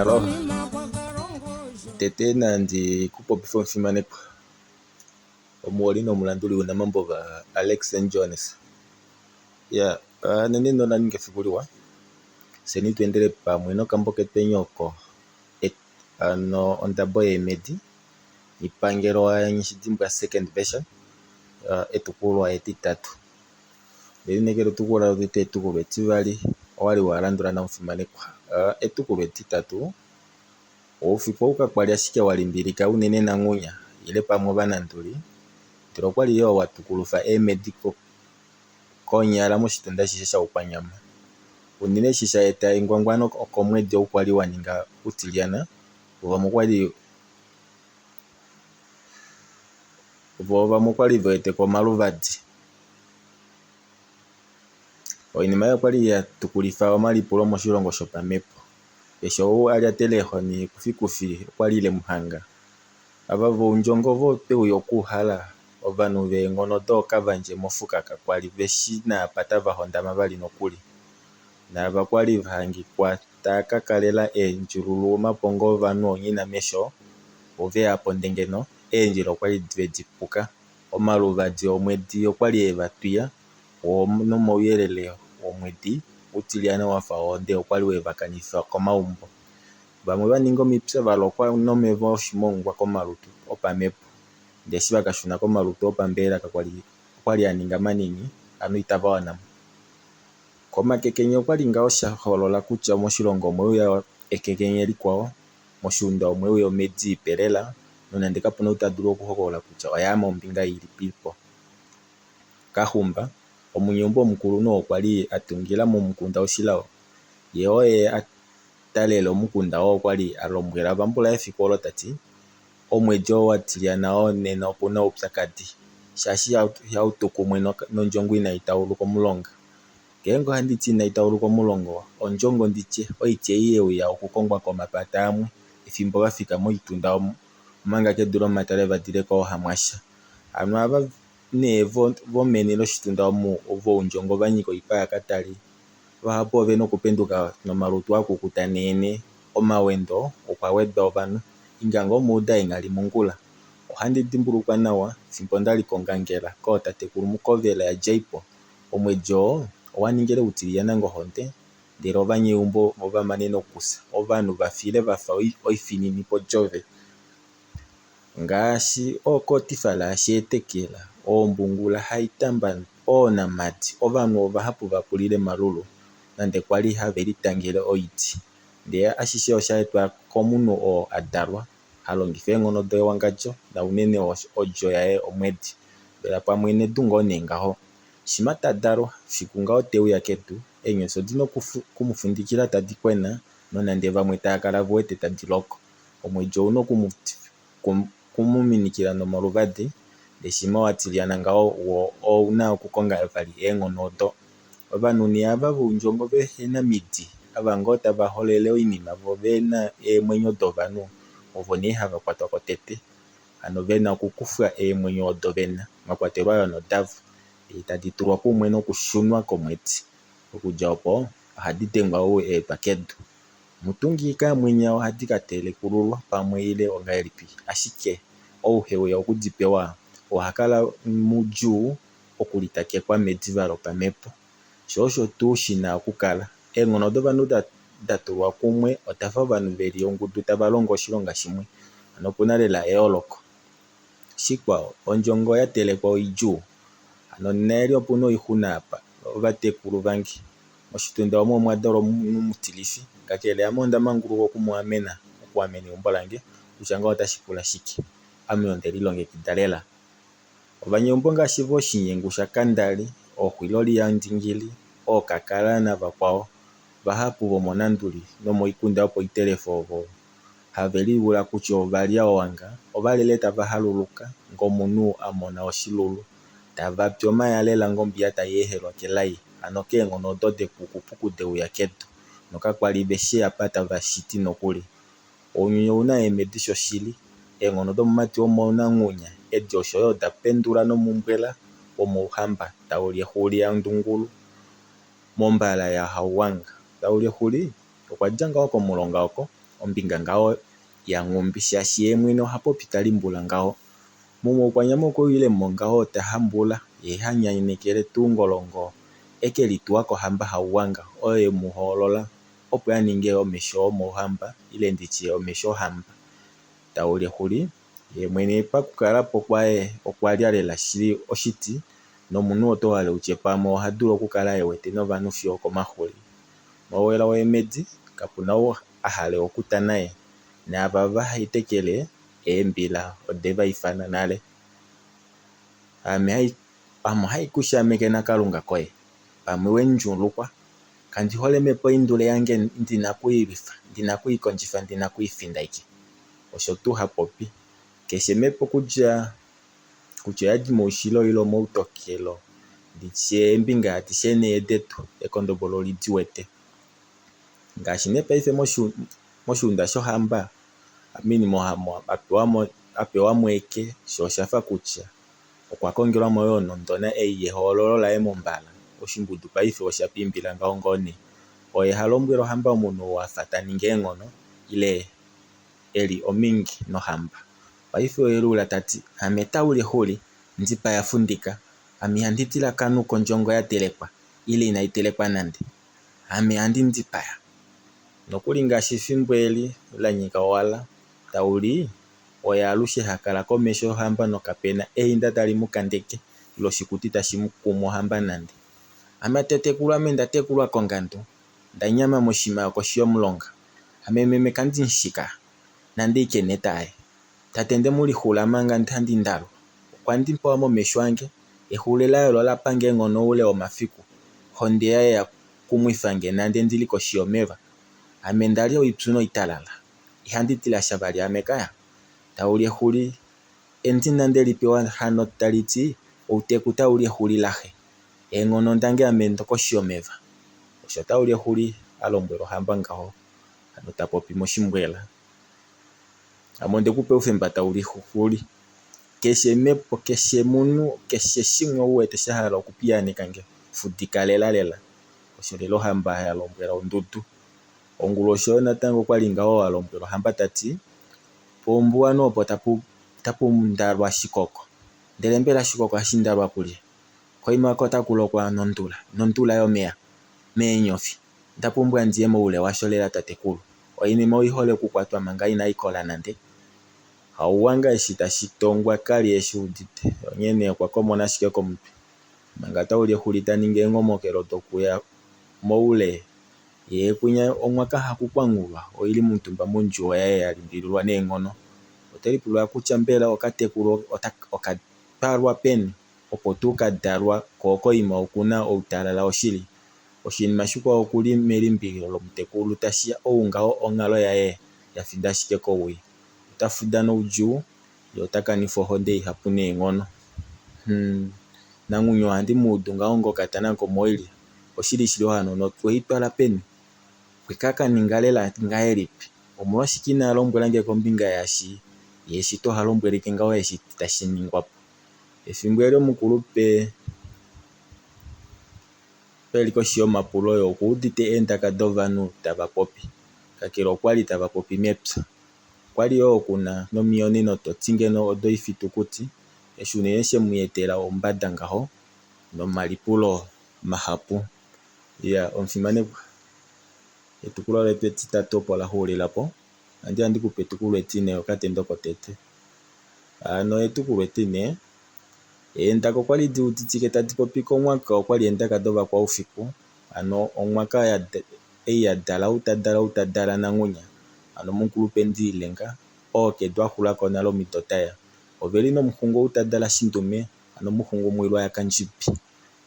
Iyaloo, tete nandi ku popife omufimanekwa, omuholi nomulanduli wunamambova Alex Jones. Ya nena ola ninga efiku liwa, fyeni tu endele pamwe nokambo ketweni oko hano ondabo yeemhedi, Nghipangelwa yaNghishidimbwa second version, etukulwa etitatu. Ondelineekela etukulwa lotete, etukulwa etivali owali wealandula nawa omufimanekwa. Etukulwa etitatu oufiku ou kakwali ashike wa limbilika unene Nanghunya ile pamwe ovananduli, ndele okwali yoo wa tukulufa eemhedi konyala moshitunda ashishe shaUkwanyama. Unene eshi sha eta engwangwano okomwedi ou kwali wa ninga utilyana, voo vamwe okwali ve weteko omaluvadi. Oinima ei okwali ya tukulifa omalipulo moshilongo shopamhepo. Keshe ou a lyatele eehoni ekufikufi okwali lemuhanga. Ava voundjongo ovo tweuya okuuhala, ovanhu veenghono dookavandje mofuka kakwali veshi naapa tava hondama vali nokuli. Naava kwali va hangikwa taa ka kalela eendjululu omapongo ovanhu onghi namesho, ove ya ponde ngeno, eendjila okwali vedi puka. Omaluvadi omwedi okwali eva twiya, woo nomauyelele womwedi utilyana wafa ohonde okwali weva kanifa komaumbo. Vamwe va ninga omipya va lokwa nomeva oshimongwa komalutu opamhepo, ndee eshi va ka shuna komalutu opambelela okwali a ninga manini, hano itava wana mo. Komakekenye okwali ngaho sha holola kutya moshilongo omwe uya ekekenye likwao, moshiunda omwe uya omhedi ipe lela, nonande kapuna ou ta dulu okuhokolola kutya oyaama ombinga ilipipo. Kahumba, omunyeumbo omukulunhu oo kwali a tungila momukunda Oshilao, ye oye a talela omukunda oo kwali a lombwela ovambulaye efiku olo ta ti, Omwedi oo wa tilyana oo nena opu na oupyakadi, shaashi ihau tu kumwe nondjongo inai tauluka omulonga. Ngeenge ohandi ti inai tauluka omulonga, ondjongo nditye oiti ei ye uya okukongwa komapata amwe efimbo va fika moitunda omu, omanga kedu lomatale va dile koohamwasha. Hano ava nee vomeni loshitunda omu voundjongo va nyika oipa yakatali, vahapu ovena okupenduka nomalutu akukuta neenee. Omawendo okwa wedwa ovanhu, inga ngoo muuda eenghali mongula. Ohandi dimbulukwa nawa fimbo ndali kOngangela kootatekulu Mukovela yaDjaipo, omwedi oo owa ningile utilyana ngohonde ndele ovanyeumbo ova mane nokufya. Ovanhu va file vafa oifinini podjove. Ngaashi ooKotifala yaSheetekela, ooMbungula Haitamba, ooNamati, ovanhu ovahapu va pulile malulu nande kwali have litangele oiti. Ndele ashishe osha etwa komunhu oo a dalwa ha longifa eenghono dewangadjo naunene odjo yaye omwedi. Mbela pamwe nedu ngoo nee ngaho. Shima ta dalwa, fiku ngaho te uya kedu, eenyofi odi na oku mu findikila tadi kwena nonande vamwe tava kala ve wete tadi loko. Omwedi ou na oku mu minikila nomaluvadi, ndee shima wa tilyana ngaho woo ou na okukonga vali eenghono odo. Ovanhu nee ava voundjongo vehena omidi, ava ngoo tava holele oinima voo vena eemwenyo dovanhu, ovo nee hava kwatwa ko tete. Hano vena okukufwa eemwenyo odo vena, mwa kwatelwa yoo nodavo, ndee tadi tulwa kumwe nokushunwa komwedi. Okudja opo ohadi dengwa ou eetwa kedu. Mutungi kaamwinya ohadi ka telekululwa pamwe ile ongahelipi, ashike ou heuya okudi pewa oha kala mudjuu okulitakekwa mediva lopamhepo. Sho osho tuu shina okukala. Eenghono dovanhu da tulwa kumwe odafa ovanhu veli ongudu tava longo oshilonga shimwe. Hano opuna lela eyooloko. Shikwao, ondjongo ya telekwa oidjuu. Hano nena eli opuna oixuna apa, ovatekulu vange. Moshitunda omu omwa dalwa omunhu mutilifi, kakele ame onda manguluka oku mu amena, okuamena eumbo lange kutya ngaho otashi pula shike. Ame onde lilongekida lela. Ovanyeumbo ngaashi vooshinyengu shaKandali, ooXwiloli yaMudingili, ooKakala navakwao vahapu vomoNanduli nomoikunda yopoitelefo ovo have liula kutya ova lya owanga, ova lele tava haluluka ngomunhu a mona oshilulu. Tava pi omaya lela ngombiya tai ehelwa kelai, hano keenghono odo dekukupuku de uya kedu, nokakwali ve shii apa tava shiti nokuli. Ounyuni ou na eemhedi shoshili. Eenghono domumati womoNanghunya edi osho yo da pendula nomumbwela womouhamba Taulyexuli yaNdungulu mombala yaHauwanga. Taulyexuli okwa dja ngaho komulonga oko. ombinga ngaho yanhumbi shaashi yee mwene oha popi ta limbula ngaho. Mumoukwanyama okwe uyile mo ngaho ta hambula ye ha nyanekele tuu Ngolongo e ke lituwa kohamba Hauwanga oyo ye mu hoolola opo a ninge omesho omouhamba ile nditye omesho ohamba. Taulexuli ye mwene pakukala po kwaye okwa lya lela shili oshiti nomunhu oto hale utye pamwe oha dulu okukala e wete novanhu fiyo okomaxuli. Mowela weemhedi kapu na ou a hale okuta naye, naava va haitekele eembila ode va ifana nale. Ame ame ohai ku shaameke naKalunga koye, pamwe we mu djuulukwa. Kandi hole mhepo indule yange ndi na ku i lwifa, ndi na ku i kondjifa, ndi na ku i finda ike. Osho tuu ha popi. Keshe mhepo kutya kutya oya di moushilo ile omoutokelo, ndi tye eembinga adishe nhee detu, ekondobolo oli di wete. Ngaashi nee paife moshuunda shohamba, a pewa mo eke, sho osha fa kutya okwa kongelwa mo yoo nondona ei yehoololo laye mombala. Oshimbudu paife osha pimbila ngaho ngoo nee. Oye ha lombwele ohamba omunhu ou a fa ta ningi eenghono ile e li omingi nohamba. Paife oye luula ta ti, Ame Taulexuli, Ndipaya Fundika, ame ihandi tila kanhu kondjongo ya telekwa ile inai telekwa nande. Ame ohandi dipaya. Nokuli ngaashi efimbo eli la nyika owala, Tauli oye alushe ha kala komesho yohamba nokape na einda tali mu kandeke ile oshikuti tashi mu kumu ohamba nande. Ame tatekulu ame nda tekulwa kongandu, nda nyama moshima yokoshi yomulonga. Ame meme kandi mu shi ka, nande ike neta aye. Tate nde mu lixula manga handi ndalwa. Okwa ndipawa momesho ange. Exuli laye olo la pa nge eenghono oule womafiku. Ohonde yaye ya kumwifa nge nande ndi li koshi yomeva. Ame nda lya oipyu noitalala. Ihandi tila sha vali ame kaya. Tau li exuli endina nde li pewa hano tali ti, Outeku tau li exuli laxe. Eenghono dange ame ndokoshi yomeva. Osho tau li exuli a lombwela ohamba ngaho. Hano ta popi moshimbwela. Ame onde ku pa oufemba tau lixuxuli. Keshe mhepo, keshe munhu, keshe shimwe u wete sha hala okupiyaaneka nge, fudika lelalela. Osho lela ohamba ya lombwela ondudu. Onguloshi oyo natango okwa li ngaho a lombwela ohamba ta ti, Poumbuwanhu opo tapu tapu ndalwa Shikoko. Ndele mbela Shikoko ohashi ndalwa kulye? Koima oko otaku lokwa nondula, nondula yomeya, meenyofi. Onda pumbwa ndi ye moule washo lela tatekulu. Oinima oi hole okukwatwa manga inai kola nande. Hauwanga eshi tashi tongwa ka li eshi udite, onghee nee okwa komona ashike komutwe. Manga Taulexuli ta ningi eenhomokelo dokuya moule, yee kwinya omwaka haku kwanghulwa oi li momutumba mondjuwo yaye ya limbililwa neenghono. Ote lipula kutya mbela okatekulu oka twalwa peni opo tuu ka dalwa koo koima oku na outalala oshili. Oshinima shikwao oku li melimbililo lomutekulu Tashiya ou ngaho onghalo yaye ya finda ashike kowii. Ota fuda noudjuu, ye ota kanifa ohonde ihapu neenghono. Hum, Nanghunya ohandi mu udu ngaho ngokatana komoilya. Oshili shili ohanona otwe i twala peni? Okwe ka ka ninga lela ngahelipi? Omolwashike ina lombwela nge kombinga yaashi ye shito oha lombweleke ngaho eshi tashi ningwa po? Efimbo eli omukulupe. E li koshi yomapulo ye oku udite eendaka dovanhu tava popi, kakele okwa li tava popi mepya. Okwa li yoo ku na nomiyoneno to ti ngeno odoifitukuti, eshi unene she mu etela oumbada ngaho nomalipulo mahapu. Iya, omufimanekwa, etukulwa letu etitatu opo la xuulila po. Ohandi ya ndi ku pe etukulwa etine, okatendo kotete. Hano etukulwa etine. Eendaka okwa li di uditike tadi popi komwaka okwa li eendaka dovakwaufiku, hano omwaka ei ya dala ou ta dala ou ta dala Nanghunya, hano omukulupe Ndiilenga, oo kedu a xula ko nale omido da ya. Ove li nomuxungu ou ta dala Shindume, hano omuxungu Mwilwa yaKandjibi.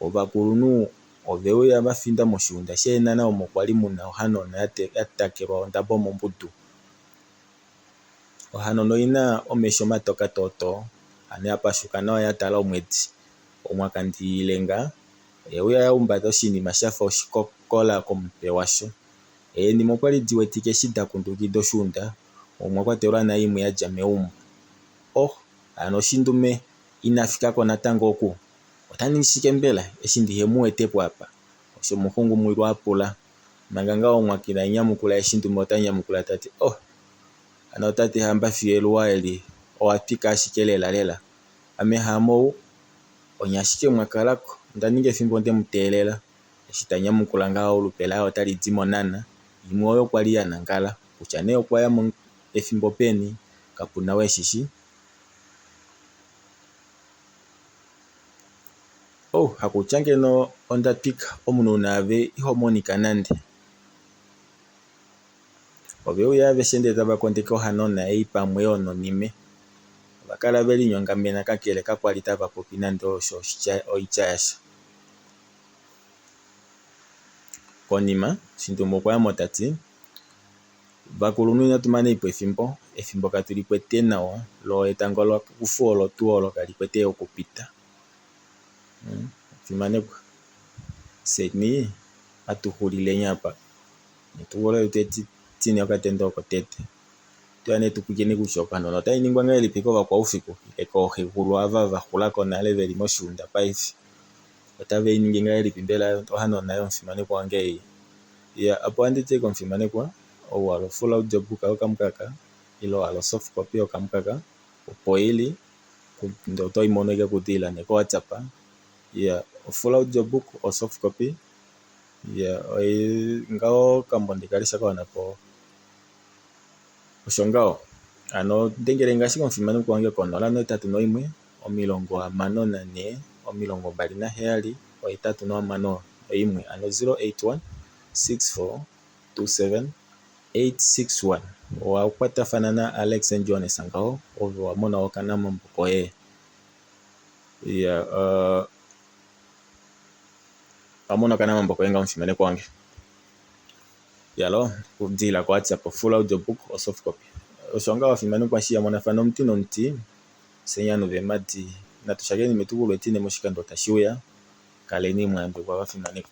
Ovakulunhu ove uya va finda moshiunda shEenhana omo kwa li mu na ohanona ya takelwa ondabo mombudu. Ohanona oi na omesho matoka tootoo, hano ya pashuka nawa ya tala omwedi. Omwakandiilenga oye uya ya humbata oshinima sha fa oshikokola komutwe washo. Eenima okwa li di wetike eshi da kundukida oshuunda, omwa kwatelwa naimwe ya dja meumbo. Oh, hano oshindume ina fika ko natango oku? Ota ningi shike mbela, eshi ndihe mu wete po apa? Osho Muxungu Mwilwa a pula. Manga ngaho omwaka ina nyamukula eshi Ndume ota nyamukula ta ti, Oh, hano ota ti hamba fiyo eluwa eli owa twika ashike lelalela. Ame haamou, onye ashike mwa kala ko. Onda ninga efimbo nde mu teelela. Eshi ta nyamukula ngaho olupe laye otali di monhana imwe oyo kwa li ya nangala. Kutya nee okwa ya mo efimbo peni, kapu na ou e shi shii. Oh, hakutya ngeno onda twika, omunhu naave iho monika nande. Ove uya aveshe ndele tava kondeke ohanona ei pamwe yoo nonime. Ova kala ve linyongamena kakele kakwa li tava popi nande osho oitya yasha. Konima, Shindume okwa ya mo ta ti, Vakulunhu inatu manei po efimbo, efimbo katu li kwete nawa, loo etango lokufu olo tuu olo kali kwete okupita. Fimanekwa, fyeni atu xulileni apa. Metukulo letu etitine okatendo oko tete. Otuya nee tu pwilikine kutya okanona otai ningwa ngahelipi kovakwaufiku ile kooxekulu ava va xulako nale veli moshiunda paife. Otave i ningi ngahelipi mbela ohanona yomufimanekwa wange ei? Iya, opo ohandi ti komufimanekwa, ou wa hala ofull audiobook yokamukaka ile wa hala osoft copy yokamukaka, opo i li, ndee oto i mono ashike okudilila nee koWhatsApp. Iya, ofull audiobook, osoft copy, iya, ngaho okambo ndeka lesha ka wana po Osho ngaho. Hano dengele nge ashike omufimanekwa wange ko 081 64 27 861 hano 081 64 27 861. Owa kwatafana na Alex and Johannes ngaho ove wa mona okanamambo koye. Iya, uh, owa mona okanamambo koye ngaho omufimanekwa wange. Yalo, okudilila koWhatsApp, full audio book or soft copy. Osho ngaho wafimanekwa eshi ya monafana omuti nomuti, fyeni ovanhu veemhadi. Natu shakeni metukulwa etine moshikando tashi uya. Kaleni mwa yambekwa vafimanekwa.